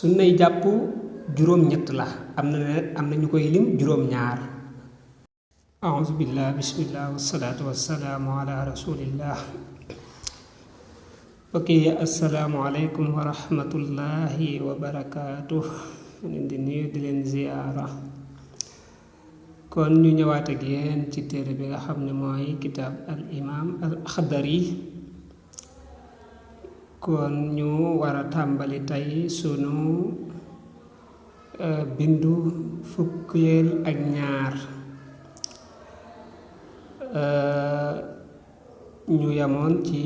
sunnay jàpp juróom ñett la am na ñu koy lim juróom ñaar. auzu billah bismillah wasalaatu wasalaamu ala rasulillah. ok assalaamu aleykum wa rahmatullahi wa barakaatuh. leen di nuyu di leen ziyaara. kon ñu ñëwaat ak yéen ci téere bi nga xam ne mooy kitaab al imam al axdari. kon ñu war a tàmbali tey sunu bindu fukkeel ak ñaar. ñu yamoon ci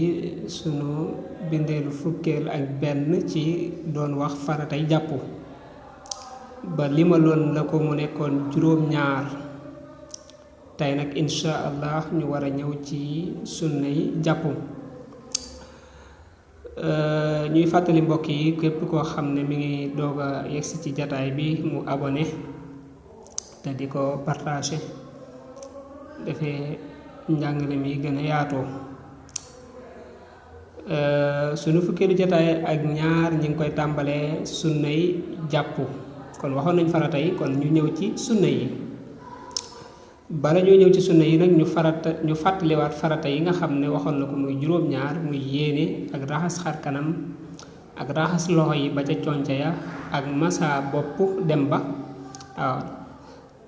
sunu bindeelu fukkeel ak benn ci doon wax faratay jàpp ba limaloon la ko mu nekkoon juróom ñaar. tey nag insha allah ñu war a ñëw ci sunnay jàpp. ñuy fàttali mbokk yi képp koo xam ne mi ngi doog a yegsi ci jataay bi mu abonné te di ko partagé defee njàngale mi gën a yaatoo. sunu fukkeelu jataay ak ñaar ñi ngi koy tàmbalee sunnay jàpp. kon waxoon nañ farata yi, kon ñu ñëw ci sunna yi. bala ñoo ñëw ci sunna yi nag ñu fàttaliwaat farata yi nga xam ne waxoon na ko muy juróom ñaar, muy yéene ak raxas xar kanam ak raxas loxo yi ba ca conca ya ak masa bopp dem ba. waaw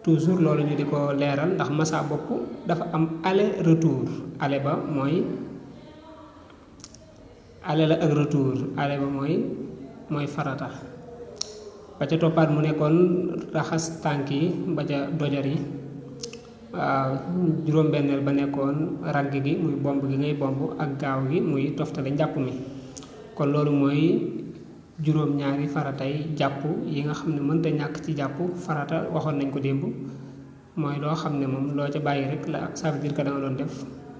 toujours loolu ñu di ko leeral ndax masa bopp dafa am aller retour. aller ba mooy aller la ak retour. aller ba mooy farata. ba ca toppaat mu nekkoon raxas tànk yi ba ca dojar yi. waaw juróom-benneel ba nekkoon ragg gi muy bomb gi ngay bomb ak gaaw gi muy toftale njàpp mi. kon loolu mooy juróom-ñaari faratay jàpp yi nga xam ne mënta ñàkk ci jàpp. farata waxoon nañ ko démb mooy loo xam ne moom loo ca bàyyi rek la ça veut dire que da nga doon def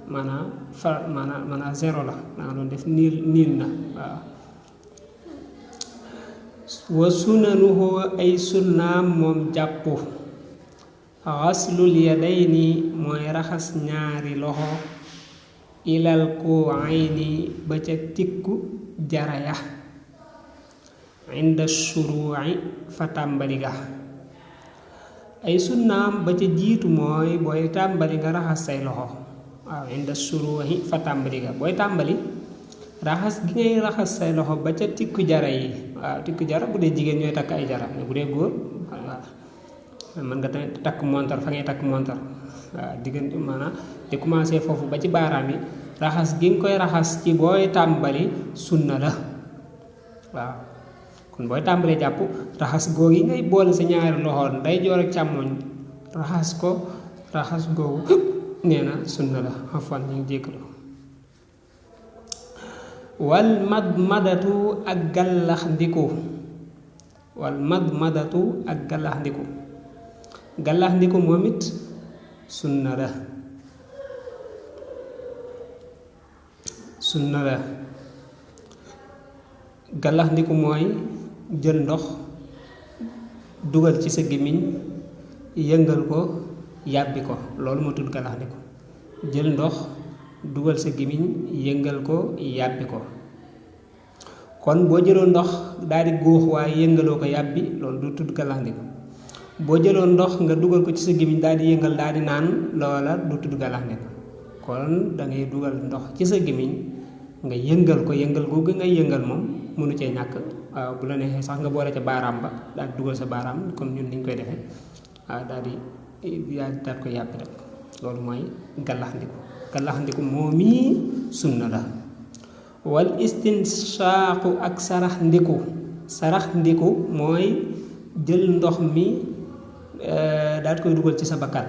maanaam zéro la, da nga doon def niil na. waaw wa sunanuhu ay sunnaam moom jàpp xaslul yadayni mooy raxas ñaari loxo ilal kuayni ba ca tikku jaraya inda shuruuci fa tàmbali ga. ay sunnaam ba ca jiitu mooy booy tàmbali nga raxas say loxo. waaw inda shuruuci fa tàmbali ga, booy tàmbali raxas gi ngay raxas say loxo ba ca tikku jara yi. waaw tikku jara bu dee jigéen ñooy takk ay jara, mais bu dee góor mën nga takk montar fa ngay takk montar. waaw diggante maanaam di commencé foofu ba ci baaraam yi raxas gi nga koy raxas ci booy tàmbali sunna la. waaw kon booy tàmbalee jàpp raxas googu yi ngay boole sa ñaari loxo ndeyjoor ak càmmoñ raxas ko raxas googu nee na sunna la. afwan ñu ngi jéggalu. wal madmadatu ak gallax ndiku. wal madmadatu ak gallax ndiku. gallax ndiku moom it sunna la. sunna la. gallax ndiku mooy jël ndox dugal ci sa gémmiñ yëngal ko yàbbi ko, loolu moo tudd gallax ndiku. jël ndox dugal sa gémmiñ yëngal ko yàbbi ko. kon boo jëloon ndox daal di góox waaye yëngaloo ko yàbbi, loolu du tudd gallax ndiku. boo jëloon ndox nga dugal ko ci sa gémmiñ daal di yëngal daal di naan, loola du tudd gallax ndiku. kon da ngay dugal ndox ci sa gémmiñ nga yëngal ko, yëngal googu ngay yëngal moom mënu cee ñàkk. waaw bu la neexee sax nga boole ca baaraam ba daal di dugal sa baaraam comme ñun niñ koy defee. waaw daal di ko yàbbi rek. loolu mooy gallax ndiku. gallax ndiku moom i sunna la. wal istinsaaqu ak sarax ndiku. sarax ndiku mooy jël ndox mi daal koy dugal ci sa bakkan.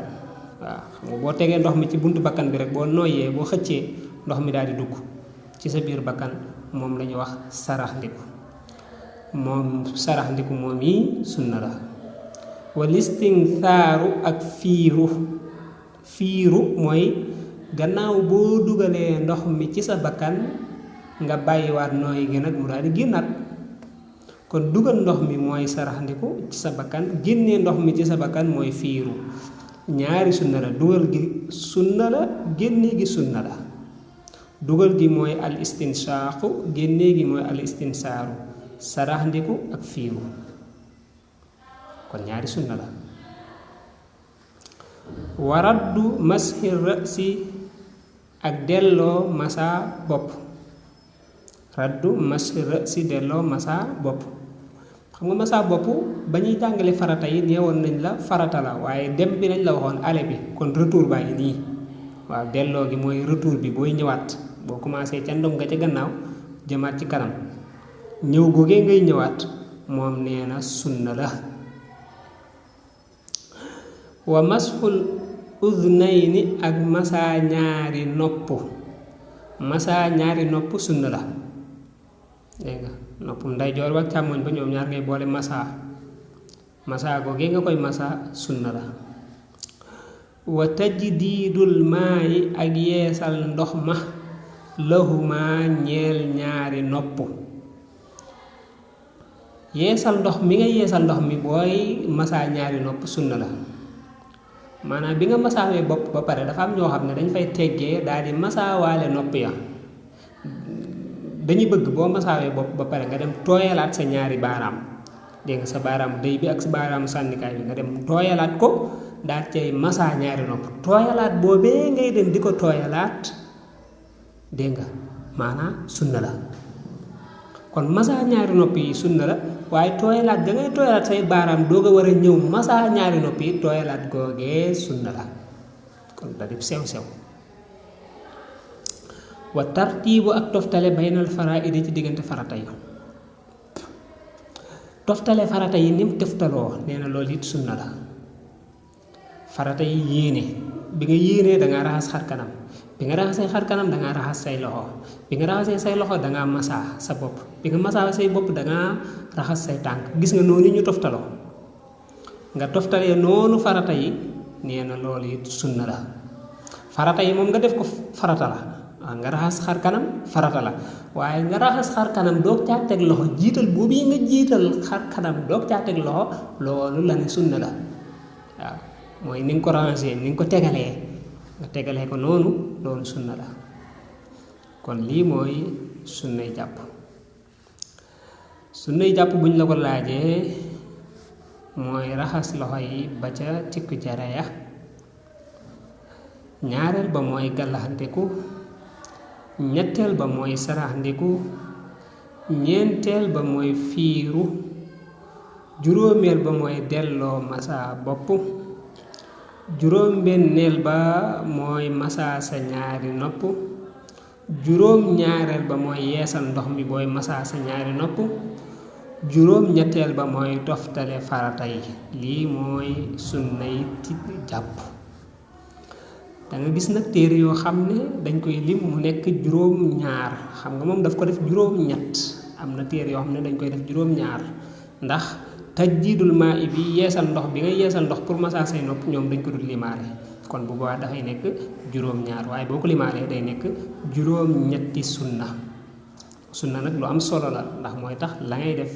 waaw xam nga boo tegee ndox mi ci buntu bakkan bi rek boo nooyee boo xëccee ndox mi daal di dugg ci sa biir bakkan, moom la ñuy wax sarax ndiku. moom sarax ndiku moom yi sunna la. wal istinthaaru ak fiiru. fiiru mooy gannaaw boo dugalee ndox mi ci sa bakkan nga bàyyiwaat nooy gi nag mu daal di génnaat. kon dugal ndox mi mooy sarax ndiku ci sa bakkan, génnee ndox mi ci sa bakkan mooy fiiru. ñaari sunna la, dugal gi sunna la, génnee gi sunna la. dugal gi mooy al istinsaaqu, génnee gi mooy al istinsaaru. sarax ndiku ak fiiru kon ñaari sunna la waraddu mashi ra'si ak delloo masa bopp raddu mashi ra'si delloo masa bopp xam nga masa bopp ba ñuy jàngale farata yi neewoon nañ la farata la waaye dem bi nañ la waxoon ale bi kon retour baa ngi nii waaw delloo gi mooy retour bi booy ñëwaat boo commencé ca ndom nga ca gannaaw jëmaat ci kanam ñëw googee ngay ñëwaat moom nee na sunna la wa mashul udnayni ak masa ñaari nopp sunna la dégg nga noppum ndeyjoor ak càmmoñ ba ñoom ñaar ngay boole masa googee nga koy masa sunna la wa tajdiidul maayi ak yeesal ndox ma lahuma ñeel ñaari nopp yeesal ndox mi nga yeesal ndox mi booy masa ñaari nopp sunna la maanaam bi nga masaawee bopp ba pare dafa am ñoo xam ne dañ fay teggee daal di masaawaale nopp ya dañuy bëgg boo masaawee bopp ba pare nga dem tooyalaat sa ñaari baaraam dégg nga sa baaraamu déy bi ak sa baaraamu sànnikaay bi nga dem tooyalaat ko daal cay masaa ñaari nopp tooyalaat boobee ngay dem di ko tooyalaat dégg nga maanaam sunna la kon masaa ñaari nopp yi sunna la waaye tooyalaat da ngay tooyalaat say baaraam doog a war a ñëw masaa ñaari nopp yi tooyalaat googee sunna la kon da def sew-sew wa tartiibu ak toftale baynal faraa'idi ci diggante farata yi toftale farata yi nim toftaloo nee na loolu it sunna la farata yi yéene bi nga yéenee da ngaa raxas xar kanam bi nga raxasee xar kanam da ngaa raxas say loxo bi nga raxasee say loxo da ngaa masaa sa bopp bi nga masaa say bopp da ngaa raxas say tànk gis nga noonu ñu toftaloo nga toftalee noonu farata yi nee na loolu it sunna la farata yi moom nga def ko farata la nga raxas xar kanam farata la waaye nga raxas xar kanam doog caa teg loxo jiital boobu yi nga jiital xar kanam doog caa teg loxo loolu la ne sunna la waaw mooy ni nga ko rangé ni nga ko tegalee nga tegalee ko noonu loolu sunna la kon lii mooy sunnay jàpp buñ la ko laajee mooy raxas loxo yi ba ca tikku jara ya ñaareel ba mooy gàllaxandiku ñetteel ba mooy saraxndiku ñeenteel ba mooy fiiru juróomeel ba mooy delloo masa bopp juróom-benneel ba mooy masa sa ñaari nopp juróom-ñaareel ba mooy yeesal ndox mi booy masa sa ñaari nopp juróom-ñetteel ba mooy toftale farata yi lii mooy sunnay jàpp da nga gis nag téere yoo xam ne dañ koy lim mu nekk juróom-ñaar xam nga moom daf ko def juróom-ñett am na téere yoo xam ne dañ koy def juróom-ñaar ndax tajdiidul maa i bi yeesal ndox bi nga yeesal ndox pour masa say nopp ñoom dañ ko dul limaale kon bu boobaa dafay nekk juróom-ñaar waaye boo ko limaalee day nekk juróom-ñetti sunna nag lu am solo la ndax mooy tax la ngay def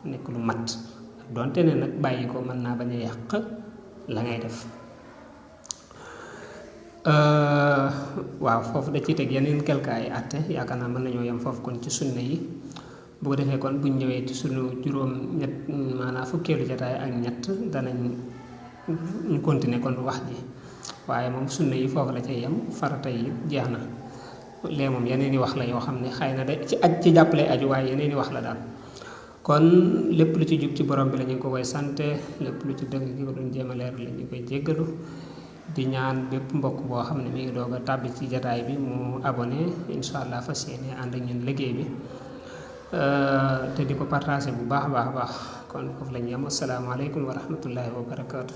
nekk lu mat donte ne nag bàyyi ko mën naa bañ a yàq la ngay def waaw foofu da ciy teg yeneen quelque ay atte yaakaar naa mën nañoo yem foofu kon ci sunna yi bu ko defee kon buñ ñëwee ci sunu juróom-ñett maanaam fukkeelu jotaay ak ñett danañ ñu continuer kon wax ji waaye moom sunna yi foofu la cay yem farata yi jeex na lee moom yeneen i wax la yoo xam ne xëy na da ci jàppale aju waaye yeneen i wax la daal kon lépp lu ci jub ci borom bi la ñu ko koy sante lépp lu ci dëgg gi ko doon jéem a leer la ñu koy jéggalu di ñaan bépp mbokk boo xam ne mi ngi doog a tàbbi ci jataay bi mu abonné incha allah fas yéene ànd ak ñun liggéey bi te di ko partagé bu baax kon foofu la ñu yem asalaamaaleykum wa rahmatullahi wa barakaatu.